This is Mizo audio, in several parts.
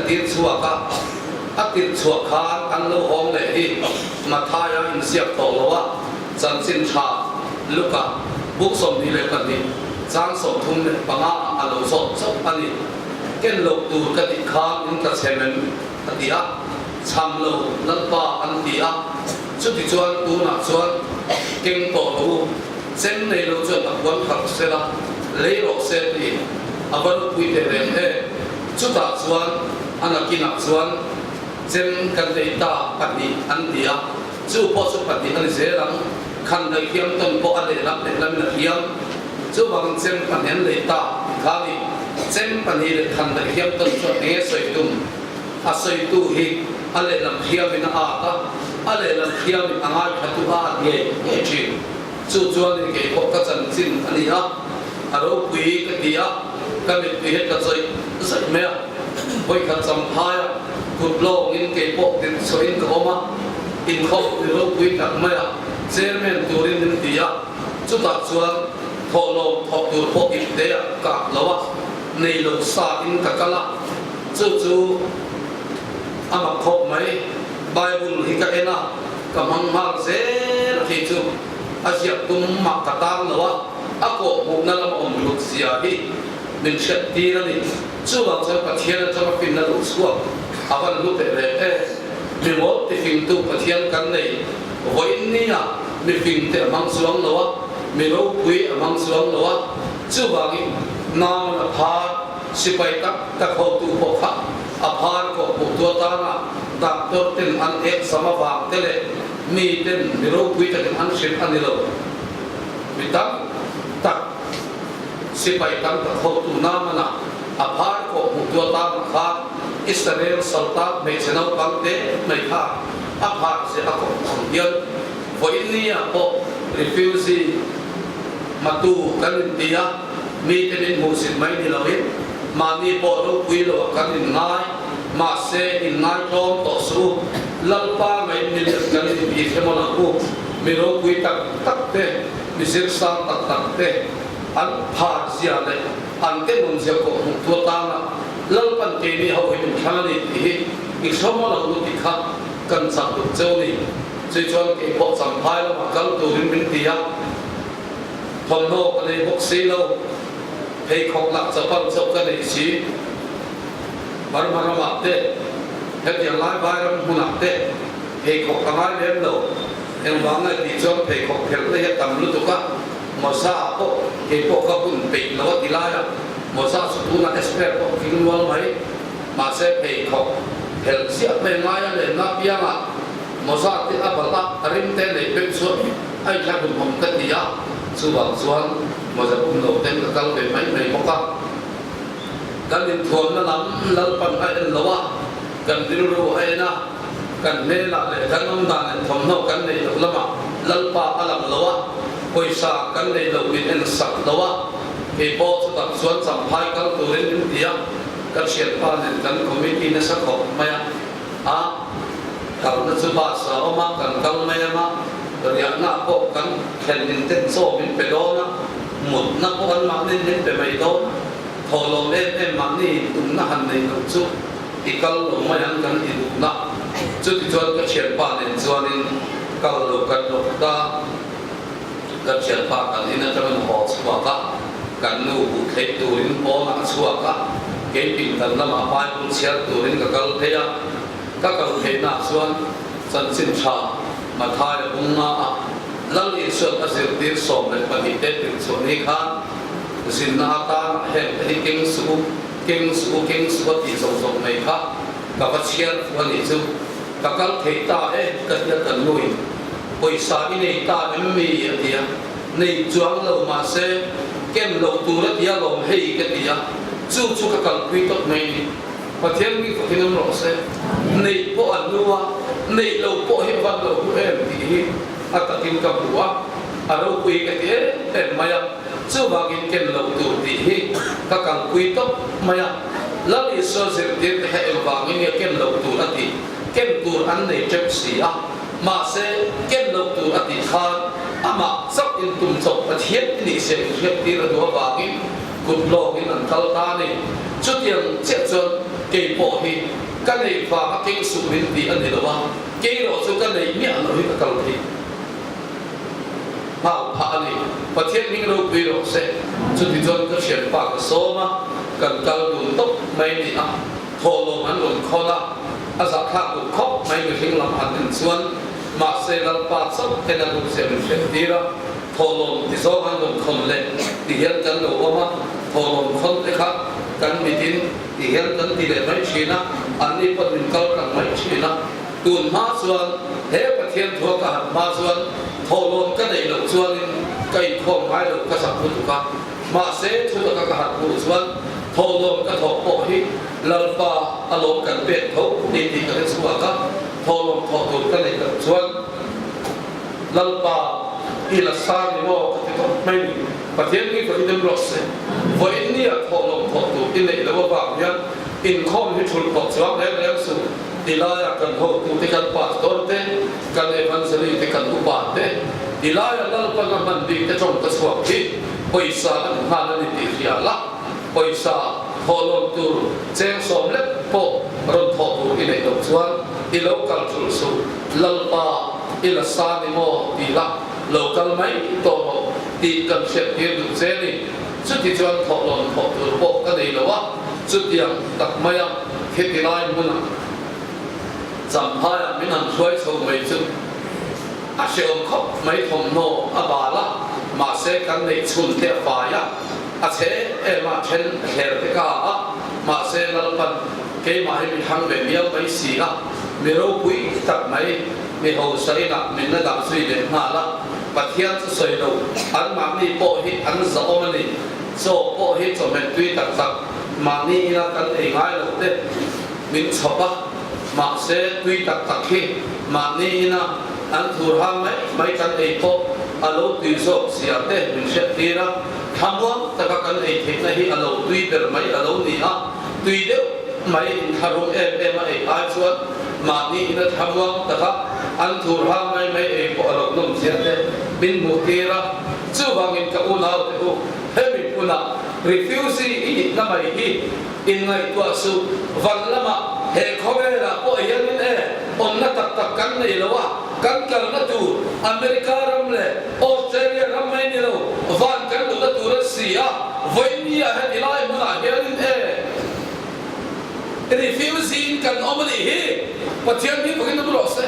tir chhuak a, a tirh chhuah khan an lo hawng leh hi Mathaia inziak tawh lo a, chanchin tha Luka buk 22 chang 35 ah a lo zawt chauh a ni. Ken loh tur ka tih khan in tla chhem em? a ti a, chham lo Lalpa an ti a, chutichuan tunah chuan keng tawh lo u, chem nei lo chuan a puan kharh se la, lei rawh se ti a va lupui teh reng e, chutah chuan a nakinah chuan chem kan nei ta pahnih an ti a, chu pawh chu pahnih a ni zel ang, khan daih hiam tawn pawh a lehlam lehlamin a hiam, chuvangin chem pahnih an lei ta tih kha a ni. Chem pahnih leh khan daih hiam tawn chuan enge sawi tum? A sawitu hi a lehlam thiamin a at a, a lehlam thiamin a ngaithla tu a at ngei ngei thin. Chu chuanin kei pawh ka chanchin a ni a, a ropui ka ti a, ka mittui hi ka zawih zawih mai a. Vawikhat champhaia kut lawngin kei pawh tirhchhuahin ka awm a, inkhawm ni ropui tak mai a, chairman turin min ti a, chutah chuan thawhlawm thawh tur pawh ipte ah ka ak lo a, nei lo sa in ka kal a. Chu chu a mak khawp mai. Bible hi ka en a, ka hmang nghal zel a khi chu a ziak tum mah ka tang lo a, a kawh hmuhna lama awm hlut zia hi min hriat tir a ni. Chuvang chuan Pathian atanga finna luh chhuak a van hlu teh reng e. Mi mawl tifingtu Pathian kan nei. Vawiin nia mi fing te a hmang chuang lo a, mi ropui a hmang chuang lo a, chuvangin Naaman a phar. Sipai tak tak hotu pawh kha a phar kawh hmuh tu atana doctor ten an ek sam avang te leh mi ten mi ropui takin an hrilh a ni lo. Mi tam tak sipai tam tak hotu Naamana a phar kawh hmuh tu atana kha Israel saltak hmeichhe naupang te mai kha a phar zia a kawh hmuh ang hian vawiin nia pawh refugee matu kan inti a. Mite min hmuhsit mai ni loin mahni pawh ropui loah kan inngai, mahse inngai tlawm tawh suh u. Lalpa ngaih milian kan inti hre maw lang u. Mi ropui tak tak te, mi zirsang tak tak te an phar zia leh an tenawm zia kawh hmuh tu atana Lalpan keini ho hi min thlang a ni tih hi i hre maw lang u tih kha kan chak duh cheu ni. Chutichuan keipawh champhai lamah kal turin min ti a. Thawmhnaw ka nei bawk si lo, pheikhawk lah chapal chauh ka nei si. Burma ramah te, hetiang lai vairam hmunah te pheikhawk ka ngai lem lo. Engvang nge tih chuan pheikhawk phelhna hi a tam lutuk a, mawza pawh kei pawh ka hun peih lo a ti lai a, mawza chu tunah expert pawh tling nual mai. Mahse pheikhawk phelh chiah mai ngai a lenna piangah mawza te a balh a, a rim te neih pek chuan A inthla hmunhawm ka ti a, chuvang chuan mawza pum lo ten ka kal ve mai mai bawk a. Kan inthuamna lam Lalpan a en lo a, kan rilru a en a, kan hmelah leh kan awmdan leh thawmhnaw kan neih loh lamah Lalpa a lang lo a, pawisa kan neih loh min en sak lo a, kei pawh chutah chuan champhai kal turin min ti a, ka thianpa nen kan committee nasa khawp mai a. A kalna chu bus a awm a, kan kal mai ang a, riahna pawh kan thlen in ten chaw min pe dawn a, mutna pawh an mahni min pe mai dawn a, thawhlawm em em mahni in tumna han nei loh chu i kal lo mai ang kan ti duhna. Chutichuan ka thianpa nen chuanin kal lo kan rawk ta, ka thianpa kan in atangin haw chhuak a, kan nu buh theih turin pawnah a chhuak a, kei pindan lamah Bible chhiar turin ka kal phei a, ka kal pheihnah chuan chanchin tha Mathaia bung nga a Lal Isuan a zirtir 12 te tirh chhuah ni khan zinna atan heng te hi keng suh u, keng suh u, keng suh a tih zawk zawk mai kha ka va chhiar fuh a nih chu. Ka kal thei ta e ka ti a kan nuin pawisa i nei ta em mi a ti a. Nei chuang lo mahse ken lo tur a ti a lawm hei ka ti a, chu chu ka kalpui tawp mai ni. Pathian mi fakin awm rawh se. Neih pawh an nu a, neih lo pawh hi a van lo hmu em tih hi a takin ka hmu a, a ropui ka ti em em mai a, chuvangin ken lo tur tih hi ka kalpui tawp mai a. Lal Isua zirtir te kha engvangin nge ken lo tur a tih? Ken tur an nei teuh si a. Mahse, ken loh tur a tih khan amah chauh in tum chawp Pathian i nih se in hriattir a duh avangin kut lawngin an kal ta a ni. Chutiang chiah chuan kei pawh hi ka neih vanga keng suh min ti a ni lo a, kei erawh chu ka neih miah loh hi ka kal thei nghal phah a ni. Pathian hming ropui rawh se. Chuti chuan ka thianpa ka sawm a, kan kal dun tawp mai ni a, thawhlawm an rawn khawn a, a zahthlak duh khawp mai mihring lam han en chuan, mahse Lalpa chauh en a duh zia min hriattir a. Thawhlawm ti zawng an rawn khawn leh ti hian kan lo awm a, thawhlawm khawn te kha kan mitin ti hian kan ti leh mai thin a, anni pawn min kal tlang mai thin a. Tun hma chuan he Pathian thua ka han hma chuan thawhlawm ka neih loh chuanin ka inkhawm ngai loh ka zak lutuk a, mahse thu taka ka han hmuh chuan thawhlawm ka thawh pawh hi Lalpa a lawm kan pek tho ni tih ka hre chhuak a, thawhlawm thawh tur ka neih loh chuan Lalpa, i la sa ni maw? Ka ti tawp mai ni. Pathian hi ka hidem rawh se. Vawiin nia thawhlawm thawh tur i neih loh avang hian inkhawm hi thulh tawh chuang reng reng suh. Tilaia kan hotute, kan pastor te, kan evangelist te, kan upa te, tilaia Lalpan a hman bik te tawng ka chhuak hi pawisa an hman a ni tih hria la, pawisa thawhlawm tur cheng sawm lek pawh rawn thawh tur i neih loh chuan i lo kal thulh suh. Lalpa, i la sa ni maw? Ti la, lo kal mai tawh rawh tih kan hriat tir duh che ni. Chuti chuan thawhlawn thawh tur pawh ka nei lo a, chutiang tak maia khiti lai hmuna Champhaiah min han hruai chho mai chu a hrehawm khawp mai thawmhnaw a bal a, mahse kan neih chhun te a fai a, a chhe em a then hler te ka a, mahse Lalpan keimah hi mi thlang ve miau mai si a, Mi ropui tak mai, mi hausa inah min la dah zui leh nghal a, Pathian chu sawi lo, anmahni pawh hi an zahawm a ni. Chaw pawh hi chawhmeh tui tak tak mahni ina kan ei ngai loh te min chhawp a, mahse tui tak tak hi mahni ina an thur hang mai mai kan ei pawh a lo tui zawk zia te min hriat tir a, thlamuang taka kan ei theihna hi a lo tui ber mai a lo ni a, tui deuh mai inthlahrung em em a ei ai chuan mahni in a thlamuang tak a, an thur hang mai mai ei pawh a lo nawm zia te min hmuh tir a. Chuvangin ka unau te u, hemi hmunah refugee i nihna mai hi inngaihtuah suh, van lamah he khawvelah pawh hianin e awmna tak tak kan nei lo a, kan kalna tur America ram leh Australia ram mai ni lo, van kan luhna tur a si a, vawinia heti lai hmunah hianin e. Refugee in kan awm a nih hi. Pathian hi pakin awm rawh se.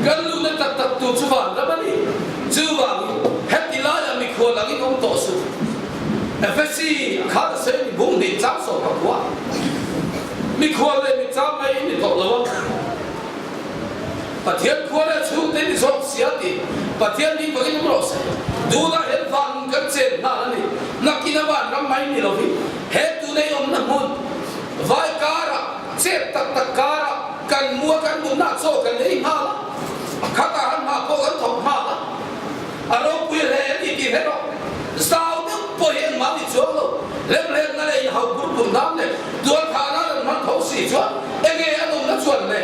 Kan luhna tak tak tur chu van ram a ni. Chuvangin heti laiah mikhual angin awm tawh suh. Efesi a khan a sawi ni bung hnih chang sawm ka khua. Mikhual leh mitchang mai in ni tawh lo a. Pathian khua leh chhungte in ni zawk sia tih Pathian hi pakin awm rawh se. Tunah hian van kan chen nghal a ni. Nakin a van ram mai ni lovin He tunei awmna hmun vai karah, chep tak tak karah kan mua kan mutna chaw kan ei nghal a, khatah han hma pawh kan thawk nghal a, a ropui hle a ni tih hre rawh. Zau deuh pawh hi engmah ni chuang lo, lemhletna leh inhau pur pur nan leh tualthah nan an hman tho si chuan enge an awmna chuan le?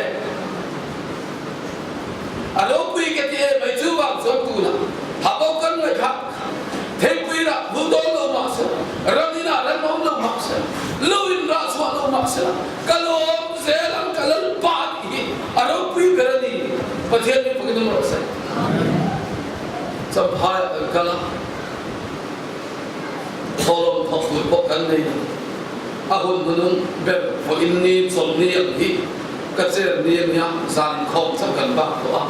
A ropui ka ti em mai chu vang chuan tunah habo kan ngaihthak theipui rah hmu dawn lo mah se, ram inah ram awm lo mah se, lo in rah chhuah lo mah se la, ka lawm zel ang ka Lalpa tih hi a ropui ber a ni. Pathian min fakin awm rawh se. Champhaiah kan kal a, thawhlawm thawk tur pawh kan nei lo. A hun hmunung ber vawiin ni chawlhni ang hi Ka cher ni a nia, zan inkhawm chauh kan bak tawh a.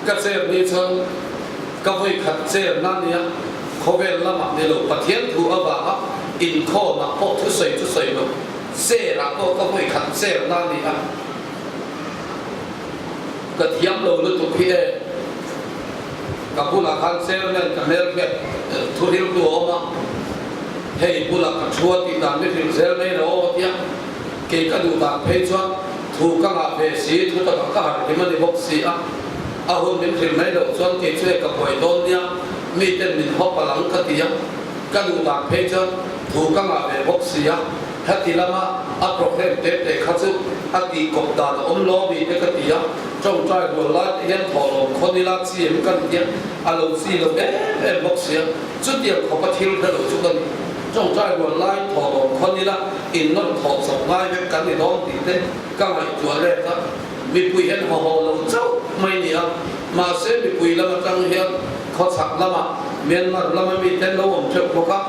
Ka cher ni chuan ka vawi khat cher na nia, khawvel lamah ni lo Pathian thu avanga inkhawmah pawh thusawi chu sawi lo, cher ah pawh ka vawi khat cher na nia. Ka thiam lo lutuk hi e. Ka bulah khan chairman ka hmelhriat thu riltu a awm a, hei bulah ka thu a tih dan mi hrilh zel mai lo aw tia. Kei ka duh dan phei chuan thu ka ngah ve si, thu takah ka harh hlim a ni bawk si a, a hun min hrilh mai loh chuan kei chu e ka buai dawn nia, miten min hawp a lang ka ti a, ka duh dan phei chuan thu ka ngah ve bawk si a, heti lama a program te te kha chu a tih kawp dan a awm lo mi te ka ti a, tawngtai rual lai te hian thawhlawm khawn ila chi em kan ti a, a lo chi lo em em bawk si a, chutiang khawpa thil hre lo chu ka ni. Ṭawngṭai rual lai thawhlawm khawn ila innawr thawh chawp ngai vek kan ni dawn tih te ka ngaihtuah let a, mipui hian haw haw lo chauh mai ni a, mahse mipui lam aṭang hian khawchhak lama Myanmar lama mite lo awm ṭeuh bawk a,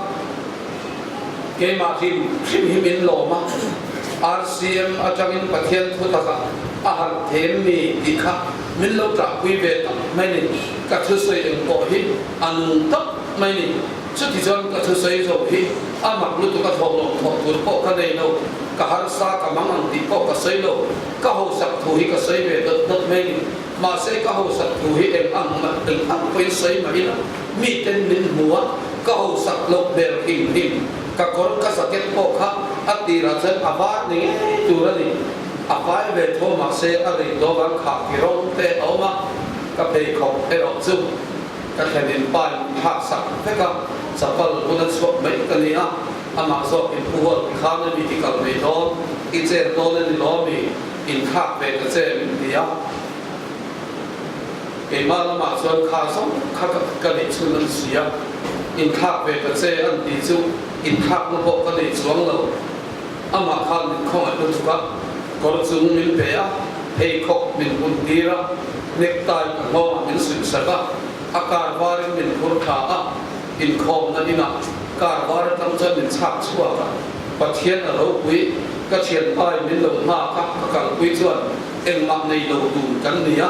keimah hrim hrim hi min lawm a, RCM aṭangin Pathian thu takah a harh them mi tih kha min lo ṭahpui ve tak mai ni, ka thusawi eng pawh hi a nung tak mai ni. Chuti chuan ka thusawi zawk hi a mak lutuk a thawhlawm thawh tur pawh ka nei lo, ka harsa ka mang ang tih pawh ka sawi lo, ka hausak thu hi ka sawi ve dawt dawt mai ni. Mahse ka hausak thu hi eng ang mah eng ang pawhin sawi mah ila miten min hmu a, ka hausak loh hmel hrim hrim, ka kawr ka jacket pawh kha a tirah chuan a var ni ngei tur a ni. A fai ve tho mahse a rei tawh vang khah ki rawng te a awm a, ka pheikhawk erawh chu. Ka thlenin pa in thlak sak vek a, chapal bula chhuak mai ka ni a, amah zawk in pu hual ti khan a mi ti kal mai dawn, i chet dawn a ni lo mi, in thlak ve ta che min ti a. Keimah lamah chuan kha zawng kha ka neih chhun an si a, in thlak ve ta che an ti chu in thlakna pawh ka nei chuang lo. Amah khan min khawngaih lutuk a, kawr chung min pe a, pheikhawk min hun tir a, necktie ka nghawngah min suih sak a, a car varin min phur thla a, inkhawmna inah car var atang chuan min chhak chhuak a, Pathian a ropui, ka thianpai min lo nghak a, ka kalpui chuan engmah nei lo dun kan ni a,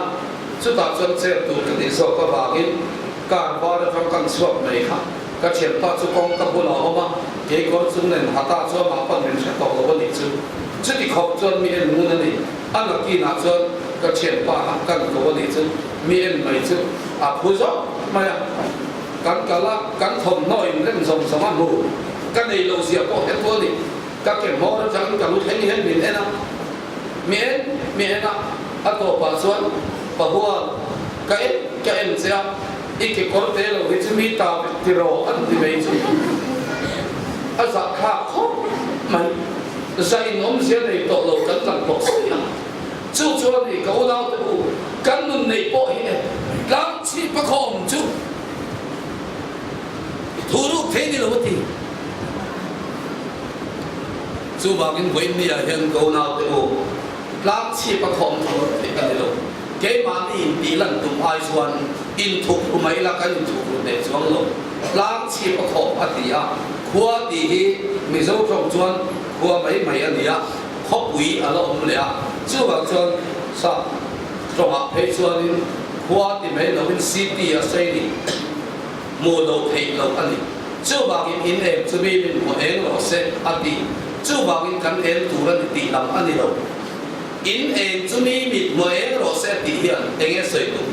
chutah chuan chair tur ka tih zawk avangin car var atang kan chhuak mai kha. Ka thianpa chu kawngka bulah a awm a, keikawr chung nen hata chu amah pawn min hre tawh lo a nih chu. Chuti khawp chuan mi en ngun a ni. A nakinah chuan ka thianpa kha kan ko a nih chu. Mi en mai chu a phu zawk mai a. Kan kal a, kan thawmhnaw in rem zawm zawm a hmu. Ka nei lo zia pawh hre tu a ni. Ka ke hmawr atangin ka lu thleng hian min en a. Mi en, mi en a, a tawpah chuan Pahuan ka en ka en che a. I kekawr te lo hi chu mi ta vek tiraw an ti mai chu a zahthlak khawp mai. Zah in awmzia nei tawh lo kan lang tawh si a. Chu chuan i ka unau te u, kan nun neih pawh hi e tlang chhip a khawm chu thu ruk thei ni lo a ti. Chuvangin vawiinniah hian ka unau te u, tlang chhip a khawm thu ruk thei ka ni lo. Keimahni intih lan tum ai chuan inthup ru mai ila kan inthup ru hneh chuang lo. Tlang chhip a khawp a ti a, khua tih hi Mizo tawng chuan khua mai mai a ni a, khawpui a la awm leh a. Chuvang chuan sap tawngah phei chuanin khua ti mai loin city a sei ni hmuh loh theih loh a ni. Chuvangin in em chu mi min hmu eng rawh se a ti. Chuvangin kan en tur a ni tih lam a ni lo. In eng chu mi mit hmu eng rawh se tih hian eng nge sawi duh?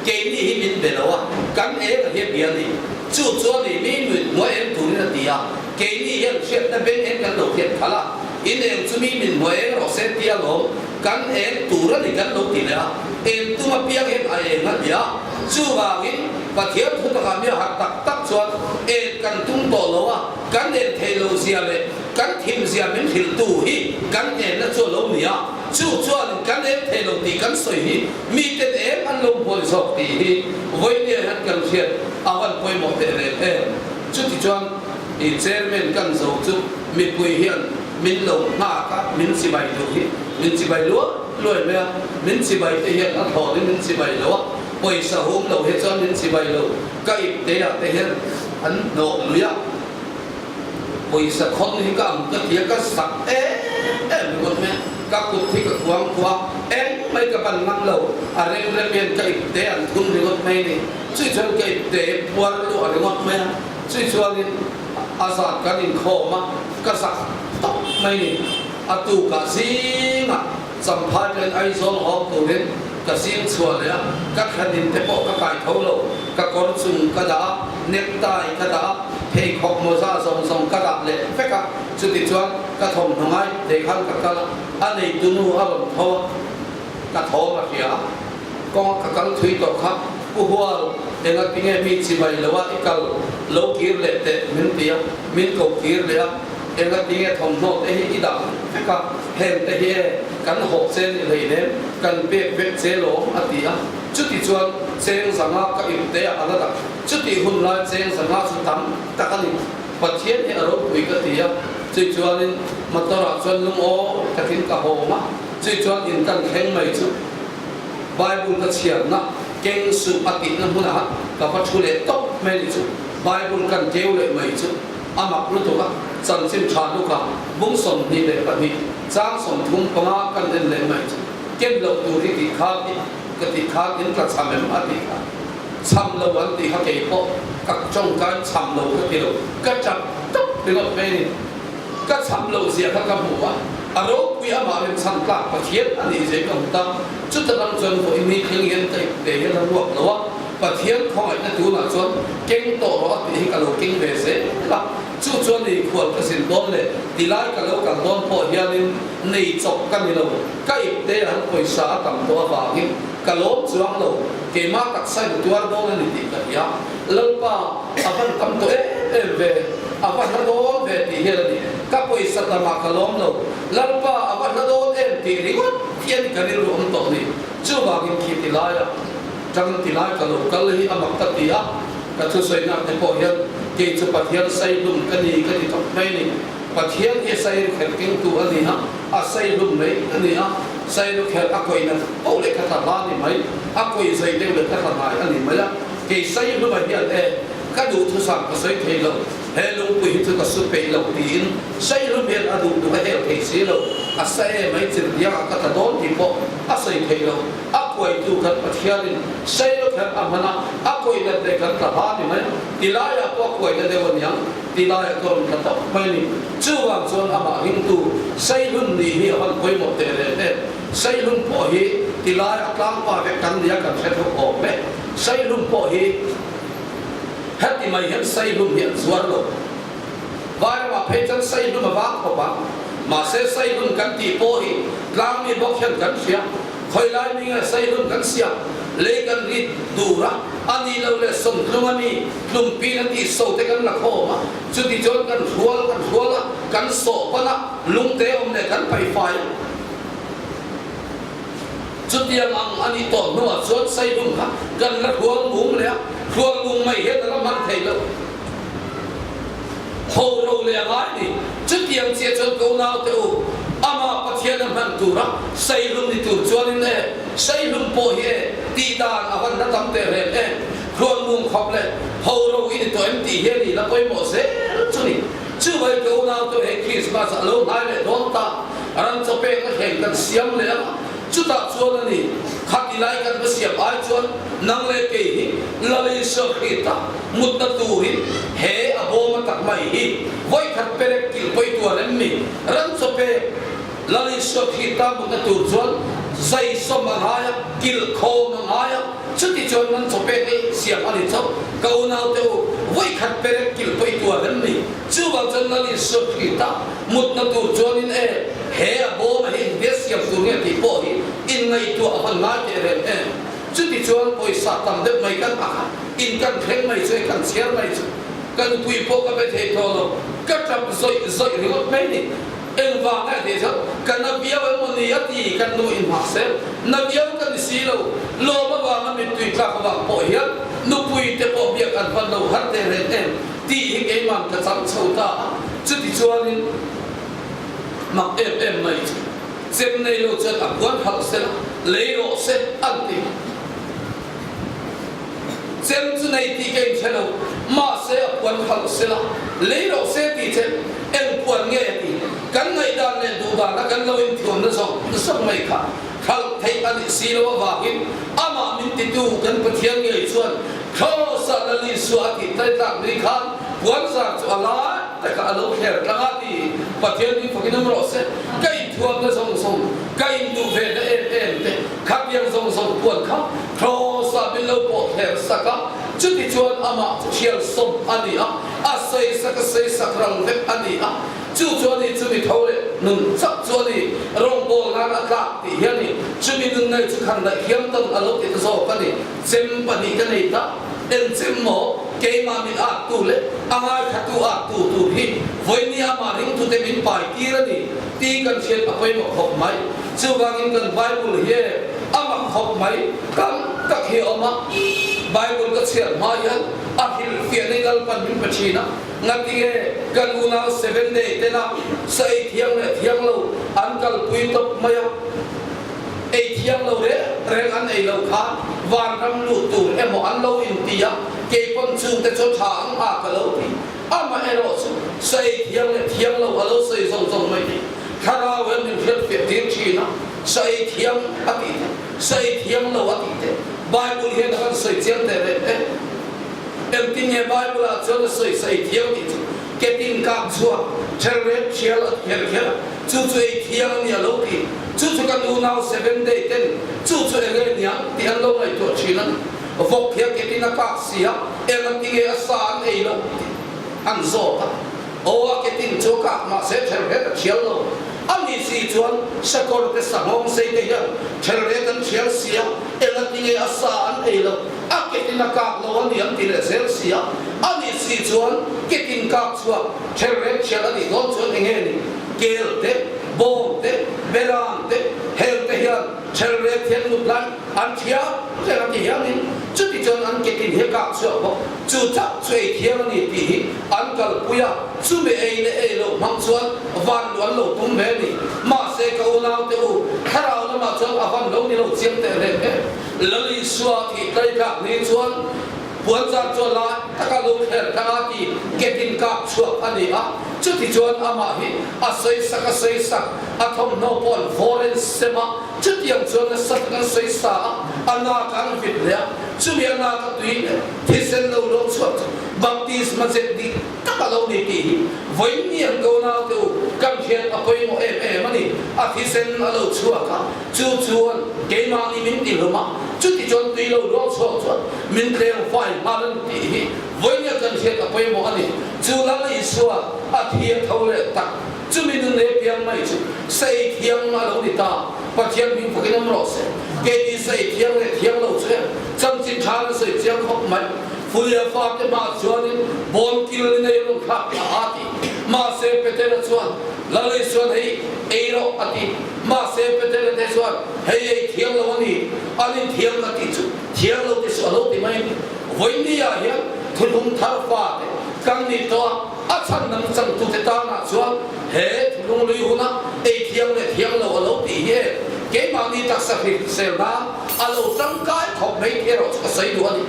Keini hi min be lo a, kan eng a hian bia ni. Chu chuan i mi mit hmu eng turin a ti a, keini hian hriatna beng eng kan lo hriat khalh a, in eng chu mi mit hmu eng rawh se tia lawm, kan eng tur a ni kan lo ti leh a, eng tum apiang hian a eng a ti a. Chuvangin Pathian thu takah mi a harh tak tak chuan eng kan tum tawh lo a, kan eng theih loh zia leh Kan thimzia min hrilhtu hi kan enna chu a lo ni a, chu chuanin kan em thei lo tih kan sawi hi miten em an lo hmuai zawk tih hi vawinia hian kan hriat a van pawimawh teh reng em. Chutichuan i chairman kan zo chu mipui hian min lo nghak a, min chibai duh hi min chibai luai luai mai a, min chibai te hian a thlawhin min chibai lo a, pawisa hum lo hi chuan min chibai lo, ka ipte ah te hian an hnawh lui a. Pawisa khawn hi ka ang ka ti a, ka zak em em ringawt mai a, ka kut hi ka kuang kuah a, eng mai ka ban ngam lo, a rem rem hian ka ipte an thun ringawt mai a ni, chui chuan ka ipte puar luah ringawt mai a, chui chuanin a zat kan inkhawm a, ka zak tawp mai a ni, a tukah zingah Champhai ṭen Aizawl hawng turin ka zing chhuah leh a, ka thlanin te pawh ka kai tho lo, ka kawr chung ka dah a, necktie ka dah a, pheikhawk mawza zawng zawng ka dah leh vek a, chuti chuan ka thawmhnaw ngai thei khan ka kal a, a neitu nu a rawn tho a, ka thawm a hria a, kawnga ka kal thui tawh kha Pu Hual, enga tinge mi chibai lo a i kal lo kir leh teh min ti a, min ko kir leh a. Enga tinge thawmhnaw te hi i dah vek a, heng te hi e kan hawh che ni hleinem, kan pek vek che lawm a ti a. Chuti chuan cheng zanga ka ip te ah a la dah. Chutih hun lai cheng zanga chu tam tak a ni. Pathian hi a ropui ka ti a, chui chuanin motor ah chuan lungawi takin ka hawm a, chui chuan in kan thleng mai chu Bible ka chhiarna keng suh a tihna hmunah ka va thu leh tawp mai ni chu Bible kan keu leh mai chu a mak lutuk a, chanchin tha luka bung 22 chang 35 kan en leh mai chu ken loh tur hi tih khan ka tih khan in tla cham em a tih kha. Cham lo an tih kha kei pawh ka tawngtain cham lo ka ti lo, ka tap tap ringawt mai a ni. Ka cham loh zia kha ka hmu a, a ropui amah rinchhan tlak Pathian a nih zia ka hmu ta. Chuta ram chuan vawi ni thleng hian ka ipte hian a ruak lo a, Pathian khawngaihna tunah chuan keng tawh rawh a tih hi ka lo keng ve zel a. Chu chuan nei khual ka zin dawn leh tilai ka lo kal dawn pawh hianin nei chawp ka ni lo, ka ipte an pawisa a tam tawh avangin Ka lawm chuang lo, keimah taksa in tuar dawn a ni tih ka hria. Lalpa, a van tam tawh em em ve, a va hla dawn ve tih hian a ni. Ka pawisa tamah ka lawm lo, Lalpa, a va hla dawn em tih ringawt hian ka rilru awm tawh ni. Chuvangin khi ti laia tang ti lai ka lo kal hi a mak ka ti a, ka thusawinak te pawh hian kei chu Pathian saihlum ka ni ka ti tawp mai ni. Pathian hi sairukherh kengtu a ni a, a saihlum mai a ni a, sairukherh a kawina poh leh kha tla hla a ni mai, a kawi zai deuh leh kha tla hnai a ni mai a, kei saihluma hian e, ka duhthusam ka sawi thei lo, he lungpui hi chu ka su peih lo tiin saihlum hian a duh duh a hel thei si lo, a sa e mai chirdiangah ka tla dawn tih pawh a sawi thei lo, a kuaitu kan Pathianin sairukherh a hman a, a kawinat leh kan tla hla a ni mai, tilaiah pawh a kuaina deuh a niang. Ti laiah ka rawn tla tawp mai a ni. Chuvang chuan amah hingtu Saihlun nih hi a van pawimawh teh reng em. Saihlun pawh hi ti lai a tlangpa vek kan nia kan hre theuh awm e. Saihlun pawh hi heti mai hian Saihlun hi an zuar lo. Vairamah phei chuan Saihlun a vang khawp ang. Mahse Saihlun kan tih pawh hi tlangmi bawk hian kan hria. Khawi lai mi nge Saihlun kan siam lei kan rit tur a, a nih loh leh sawmtlung a mi tlumpi na tih so te kan la khawm a, chuti chuan kan hrual kan hrual a, kan sawh pan a, lungte awm leh kan paih fai a. Chutiang ang a nih tawh hnuah chuan Saihlun kha kan la hrual mum leh a, hrual mum mai hian a la hman thei lo. Ho ro leh a ngai ni. Chutiang chiah chuan ka unaute u, amah Pathian a hman tura Saihlun ni tur chuanin e, Saihlun pawh hi e, tih dan a van la tam teh reng em? Hrualmum khawp leh ho ro i ni tawh em tih hian i la pawimawh zel chu ni. Chuvai ka unaute u, hei Krismas a lo hnai leh dawn ta, ram chaw pek a thleng kan siam leh ang a, Chutah chuan a ni, khati lai kan va siam ai chuan nang leh kei hi Lal Isua Krista mutna turin he a bawm a tak mai hi vawikhat perek kilh pawi tuar em ni? Ram chaw pek Lal Isua Krista mutna tur chuan zai sawm a ngai a, kilh khawm a ngai a, chuti chuan ram chaw pek hi siam a ni chauh. Ka unaute u, vawikhat perek kilh pawi tuar em ni? Chuvang chuan Lal Isua Krista mutna tur chuanin e, he a bawma hi engtia siam tur nge tih pawh hi inngaihtuah a van ngai teh reng em. Chuti chuan pawisa tam deuh mai kan ak a, in kan thleng mai chu e kan chhiar mai chu ka nupui pawh ka be thei tawh lo, ka tap zawih zawih ringawt mai ni. Engvang nge tih chuan ka na viau emaw ni a ti kan nu in hmah sel, na viau ka ni si lo, lawm avanga mittui tlak avang pawh hian nupui te pawh biak an van lo har teh reng em. Tih hi keimah ka chang chho ta a, chuti chuanin mak em em mai chu chem nei lo chuan a puan halh se la, lei rawh se an ti. Chem chu nei tih ka inhre lo, mahse a puan halh se la, lei rawh se tih che eng puan nge a ti. Kan ngaihdan leh duhdan a kan lo inthuamna zawng zawng mai kha hralh theih a nih si lo avangin amah min titu kan Pathian ngei chuan Kraws-ah Lal Isua a tih tlai tlak ni khan puanzar chu a lai takah a lo thler tlang a ti. Pathian min fakin awm rawh se, ka inthuamna zawng zawng, ka induh ve na em em te, khatiang zawng zawng puan kha Kraws-ah min lo pawh thler sak a, chuti chuan amah chu thial sawm a ni a, a sawisak a sawisak ral vek a ni a. Chu chu a ni, chumi tho leh nun chauh chu a ni, rawngbawl nan a tlak tih hi a ni. Chumi nun nei chu khan daih hiam tawn a lo ti ta zawk a ni. Chem pahnih ka nei ta, eng chem maw? Keimah min at tu leh a ngaithla tu at tu tur hi vawinia amah ringtute min pai tir a ni tih kan hriat a pawimawh khawp mai. Chuvangin kan Bible hi a mak khawp mai, tam tak hi a awm a. Bible ka chhiar hma hian a hrilhfiahna in Lalpan min pe thin a. Ngatinge kan unau Seven Day tena sa ei thiang leh thiang lo an kalpui tawp mai a, ei thiang lo reng reng an ei lo khan vanram luh tur emaw an lo inti a, kei pawn chungte chu tha ang a ka lo ti. Amaherawh chu sa ei thiang leh thiang lo a lo sawi zawng zawng mai hi Thlarau hian min hrilhfiah tir thin a, sa ei thiang a tih te, sa ei thiang lo a tih te Bible hian a kan sawi chiang teh reng e. Engtin nge Bible ah chuan a sawi sa ei thiang tih chu ketin kak chhuak thelret thial a ti kher kher a, chu chu ei thiang a ni a lo ti. Chu chu kan unau Seven Day ten chu chu eng nge niang tih an lo ngaihtuah thin a ni. Vawk hian ketin a kak si a, eng a ti nge a sa an ei loh tih an zawt a. Aw a ketin chu a kak mahse thelret a thial lo. A ni si chuan sakawr te sanghawng sei te hian thelret an thial si a, eng a ti nge a sa an ei loh, a ketin a kak lo a ni an ti leh zel si a. A ni si chuan ketin kak chhuak thelret thial a nih dawn chuan eng nge ni? Kel te, bawng te, beram te, hel te hian thelret hian mut lai an thiam reng a ti hianin chuti chuan an ketin hi a kak chhuak bawk. Chu chauh chu ei thiam a ni tih hi an kalpui a, chumi ei leh ei loh hmang chuan van luh an lo tum ve a ni. Mahse ka unaute u, thlarau lamah chuan a van lo ni lo chiang teh reng em. Lal Isua thih tlai tlak ni chuan puanzar chu a lai taka lo thler tlang a ti ketin kak chhuak a ni a, chuti chuan amah hi a sawisak a sawisak, a thawmhnaw pawh an vawr en sem a, chutiang chuan nasa tak an sawisa a, a nak an vit leh a, chumi a nak a tui leh thisen lo luang chhuak chu baptisma zet dik tak a lo ni tih hi vawiin an ko naute u kan hriat a pawimawh em em a ni. A thisen a lo chhuak a, chu chuan keimahni min ti hlum a, chuti chuan tui lo luang chhuak chuan min tleng fai nghal a ni tih hi vawiin kan hriat a pawimawh a ni. Chu Lal Isua a thi a tho leh tak chumi nun leh piang mai chu sei thiang a lo ni ta. Pathian hming fakin awm rawh se. Keini sei thiang leh thiang lo chu em chanchin tha na sawi chiang khawp mai. Fulia fate hmaah chuanin bawn kil ni nei rawn thlak thla a ti. Mahse Petera chuan, Lal Isuan hei ei rawh a ti. Mahse Petera te chuan, Hei ei thiang lo a ni, an in thiang ka tih chu thiang lo ti suh a lo ti mai a ni. Vawinia hian thuthlung thar fate kan nih tawh a, a chhan dang changtute tanah chuan he thuthlung lui huna ei thiang leh thiang lo a lo tih hi em keimahni taksa hrisel nan a lo tangkai khawp mai tih erawh chu ka sawi duh a ni.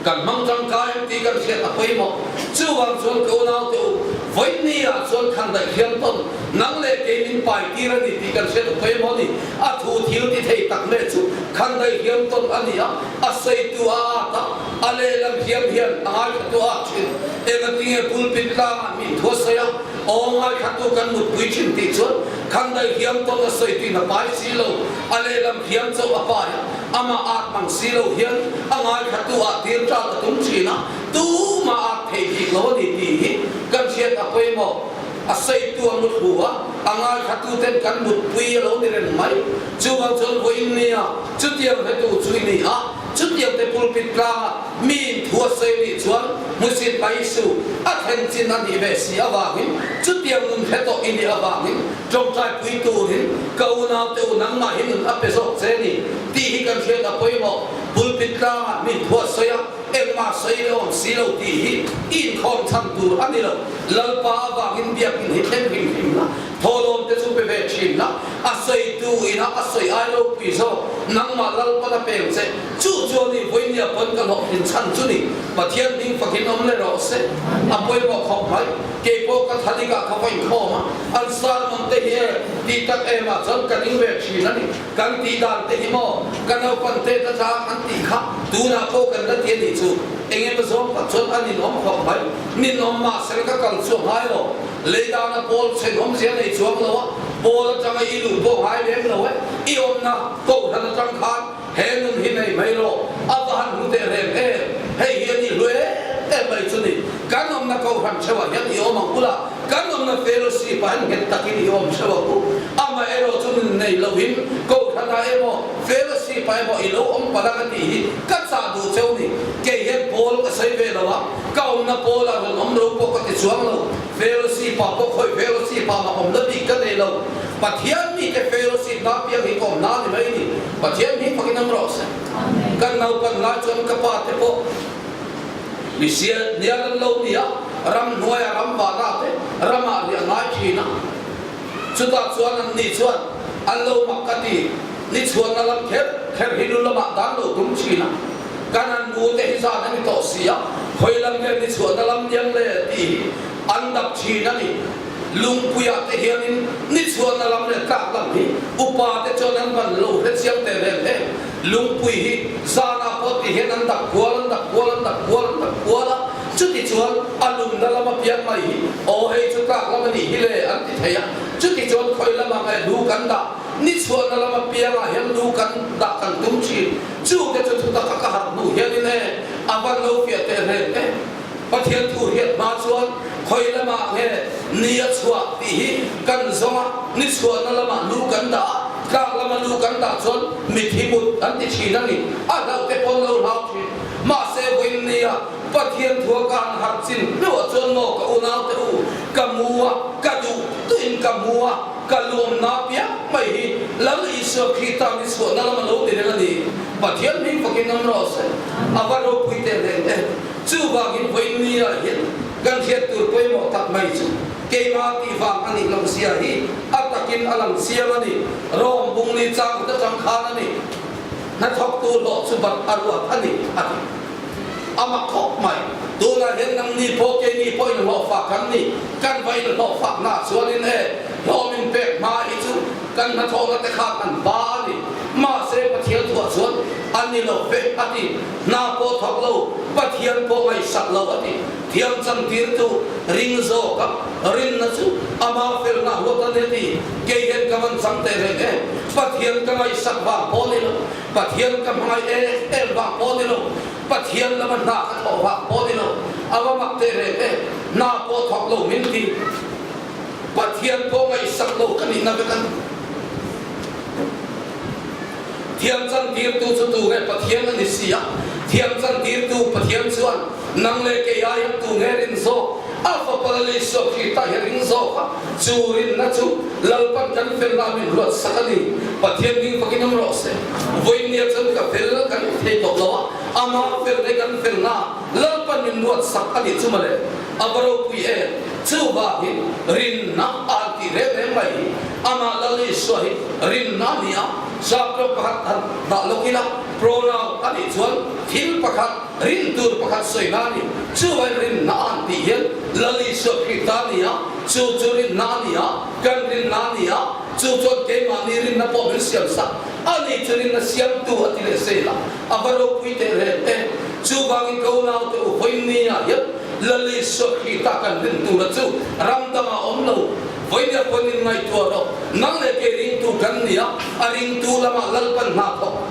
Kan hmang tangkai ang tih kan hriat a pawimawh. Chuvang chuan ka unaute u, vawiin ah chuan khan daih hian tawn nang leh kei min pai tir a ni tih kan hriat a pawimawh a ni. A thu thil ti thei tak leh chu khan daih hian tawn a ni a, a sawitu a at a, a lehlam hiam hian a ngaithlatu a at thin. Engatinge pulpit tlangah min thu a sawi a, aw ngaithlatu kan mutpui thin tih chuan khan daih hian tawn a sawituin a pai si lo, a lehlam hiam chauh a pai a. Amah at mang si lo hian a ngaithlatu ah tir ṭat a tum ṭhin a, tumah at thei bik lo a ni tih hi kan hriat a pawimawh. A sawitu a muthlu a, a ngaithlatu ten kan mutpui a lo ni reng mai. Chuvang chuan vawiin nia chutiang hretu chu i ni a, chutiang te pulpit tlangah miin thu a sawi nih chuan hmusit mai su a thlen chin a nih ve si avangin chutiang nun hre tawh i nih avangin Ṭawngṭai pui turin ka unaute u nangmah hi nun a pe zawk che ni tih hi kan hriat a pawimawh. Pulpit tlangah min phuah sawi a, engmah sawi leh awm si lo tih hi i inkhawm chhan tur a ni lo. Lalpa avangin biakinn hi thleng hrim hrim la, thawhlawm te chu pe ve ṭhin la, a sawitu ina a sawi ai ropui zawk nangmah Lalpan a peng che. Chu chuan i vawinia pawn ka hlawhtlin chhan chu ni. Pathian hming fakin awm leh rawh se. A pawimawh khawp mai. Kei pawh ka thadik ah ka va inkhawm a, an sermon te hi e tih tak em ah chuan ka ning ve thin a ni. Kan tih dan te hi maw ka naupan te ta tlang an tih kha tunah pawh kan la ti a nih chu. Eng emaw zawng tak chuan a ninawm khawp mai. Ninawm mahse ka kal chu a ngai lo. Lei dana pawl chhenawm zia nei chuang lo a, pawl atanga i luh pawh ngai lem lo e. I awmna kohhran atang khan He nun hi nei mai rawh, a va han hmu teh reng em? Hei hi a ni hlu em em mai chu ni. Kan awmna kohhran theuhah hian i awm ang ula, kan awmna fellowship ah hian nghet takin i awm theuh ang u. Amaherawh chu nun nei lohin kohhranah emaw fellowship ah emaw i lo awm palh ang a tih hi ka chah duh cheu ni. Kei hian pawl ka sawi ve lo a, ka awmna pawlah rawn awm lo pawh ka ti chuang lo. Fellowship ah pawh khawi fellowship ah mah awmna bik ka nei lo. Pathian mite fellowship na piang hi ka awm na ni mai ni. Pathian hming fakin awm rawh se. Kan naupan lai chuan ka pa te pawh Misia hnial an lo ni a, ramhnuaia ram vana te ramah riah ngai thin a. Chutah chuan an ni chuan an lo mak ka ti, ni chhuanna lam kher kher hi lu lamah dan lo tum thin a. Kan an nu te hi zan a ni tawh si a, khawi lam nge ni chhuanna lam niang le tih hi an dap thin a ni. Lungpuiah te hianin ni chhuanna lam leh tlak lam hi upa te chuan an van lo hre chiang teh reng em. Lungpui hi zanah pawh ti hian an dak kual, an dak kual, an dak kual, an dak kual a, chuti chuan a lumna lama piang mai hi aw hei chu tlak lam a nih hi le an ti thei a, chuti chuan khawi lamah nge lu kan dah, ni chhuahna lama piangah hian lu kan dah kan tum thin, chu te chu thutak a ka harh hnu hianin e a van lo fiah teh reng em. Pathian thu hriat hma chuan khawi lamah nge ni a chhuah tih hi kan zawng a, ni chhuahna lamah lu kan dah a, tlak lama lu kan dah chuan mithi mut an ti thin a ni. A hlauh te pawn lo hlau thin. Mahse vawiin nia Pathian thua ka han harh chin hnuah chuan maw ka unau te u, ka mu a, ka duh tuin ka mu a, ka luamna piang mai hi Lal Isua Krista ni chhuahna lama lo ti reng a ni. Pathian hming fakin awm rawh se. A va ropui teh reng e. Chuvangin vawiin ah hian kan hriat tur pawimawh tak mai chu keimah tih vang a nih loh zia hi a takin a lang chiang a ni. Rom bungli chang ta chang khan a ni. Hnathawktu hlawh chu bat a ruat a ni a ti. A mak khawp mai. Tunah hian nangni pawh keini pawh inhlawhfak kan ni. Kan va inhlawhfak nah chuanin e hlawm inpek hma hi chu kan hnathawhna te khan an ba a ni. Mahse Pathian thuah chuan a ni lo ve a ti. Hna pawh thawk lo, Pathian pawh ngaihsak lo a ti. Thiam chantirtu ring zawk a, rinna chu ama felna huat a ni a ti. Kei hian ka van chang teh reng em? Pathian ka ngaihsak vang pawh ni lo, Pathian ka hmangaih em em vang pawh ni lo, Pathian lama hna ka thawh vang pawh ni lo, a va mak teh reng em? Hna pawh thawk lo min ti. Pathian pawh ngaihsak lo ka nihna vek a ni. Thiam chantirtu chu tu nge Pathian a ni si a, thiam chantirtu Pathian chuan nang leh kei aiah tu nge rin zawk? A fapa Lal Isua Krista hi a ring zawk a, chu rinna chu Lalpan kan felna min ruat sak a ni. Pathian ding fakin awm rawh se. Vawinia chuan ka fel kan ti thei tawh lo a, ama fel leh kan felna Lalpan min ruat sak a nih chu mawle. A va ropui em! Chuvangin rinna a han tih reng reng mai hi amah Lal Isua hi rinna a ni a, Saptawng pakhat han dah lawk ila pronoun a nih chuan thil pakhat, rin tur pakhat sawina a ni. Chuvangin rinna a han tih hian Lal Isua Krista a ni a, chu chu rinna a ni a, kan rinna a ni a, chu chuan keimahni rinna pawh min siam sak a ni chu rinna siamtu a ti leh zel a, a va ropui teh reng em! Chuvangin ka unaute u vawinia hian Lal Isua Krista kan rin tura chu ram dangah awm lo. Vawinia pawn in ngaihtuah rawh. Nang leh kei ringtu kan ni a, a ringtu lamah Lalpan hna thawk.